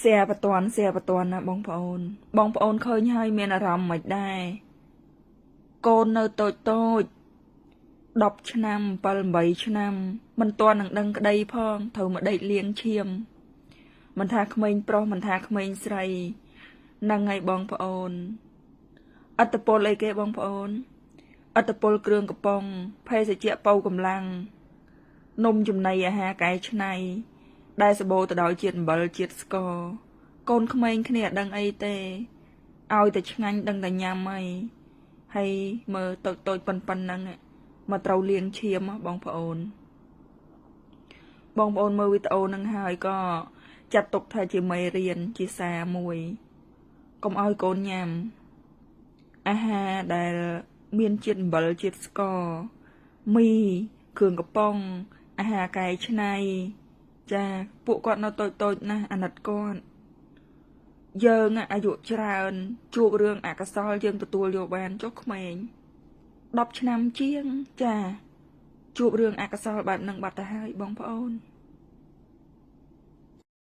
share បន្ទាន់ share បន្ទាន់ណាបងប្អូន បងប្អូនឃើញហើយមានអារម្មណ៍មិនដែរកូននៅតូចតូច10ឆ្នាំ7 8ឆ្នាំមិនទាន់នឹងដឹងក្តីផងត្រូវមកដេកលាងឈាមមិនថាក្មេងប្រុសមិនថាក្មេងស្រីហ្នឹងហើយបងប្អូនអត្តពលអីគេបងប្អូនអត្តពលគ្រឿងកំប៉ុងភេសជ្ជៈប៉ូវកម្លាំងនំចំណីអាហារកែច្នៃ ដែលសបោទៅដោយជាតិអំបិលជាតិស្ករកូនក្មេងគ្នាអត់ដឹងអីទេឲ្យតែឆ្ងាញ់ដឹងតែញ៉ាំហើយហើយមើលតូចតូចប៉ុណ្ប៉ុណ្ណឹងមកត្រូវលាងឈាមបងប្អូន បងប្អូនមើលវីដេអូហ្នឹងហើយក៏ចាត់ទុកថាជាមេរៀនជាសារមួយកុំឲ្យកូនញ៉ាំអាហារដែលមានជាតិអំបិលជាតិស្ករមីគ្រឿងកំប៉ុងអាហារកែច្នៃចាពួកគាត់នៅតូចតូចណាស់អាណិតគាត់យើងអាយុច្រើនជួបរឿងអកុសលយើងទទួលយកបានចុះក្មេង10ឆ្នាំជាងចាជួបរឿងអកុសលបែបហ្នឹងបាត់ទៅហើយបងប្អូន។